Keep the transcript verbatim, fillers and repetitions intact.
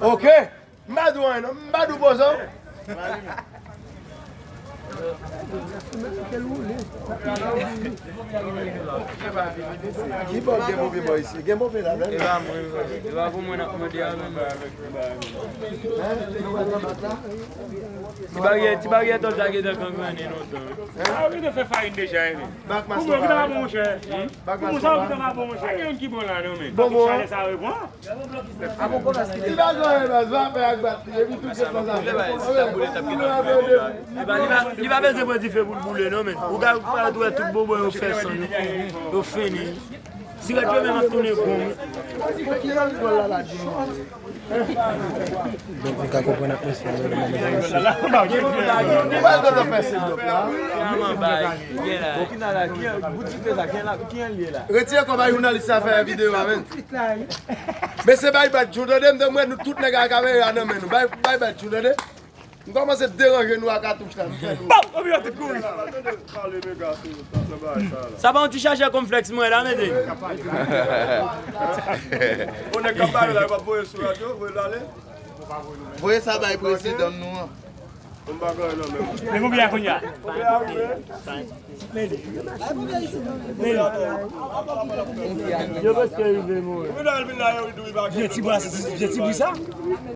Ok. M pa di w anyen non, m pa di w poze w. Ki bò gen move bò isi? Gen move la menm? E pa mwen, e pa pou mwen n ap mande a menm. Ti baryè, ti baryè tòp sa gentan kangrannen lontan. Sa yo gentan fè farin deja, wi. Bak mas. Pou mwen, ki ta va bon, monchè? Bak mas. Pou mwen, sa yo gentan va bon, monchè. Pa gen youn ki bon la non, men. Bon, bon. Chalè sa repran. Li pa jwenn anyen baz, va fè ak bat li, epi tout se fòs a fè. Li pa, li pa, li pa bezwen pran dife pou l boule non, men ou ka parèt wè tout bonbon yo fè san, yo fini, yo fini. Sirèt yo menm ap tounen gonm. Donk nou ka konprann atmosfè nan moman sa mesye. Wè, donk fè se dòk la. Bon, ki nan la, ki an, bout dife sa, ki an la, ki an l ye la? Retire kò bay jounalis sa fè videyo a, men. Mesye, bay bat Djou, tande, m te mwen nou tout nèg ak kamera nan men nou. Bay, bay bat Djou, tande. M kòmanse deranje nou ak katouch la, m fè nou. Bon, obi yo tout kouri. Sa pa yon ti chache konflèks mwen la, mete. Bon, nèg k ap pale la, yo p ap voye sou radyo, voye l ale. Voye sa bay prezidan nou an. Bon bagay non, men. Men konbyen a kounye a? Yo prèske rive mouri. Vye ti bwa, vye ti bri sa?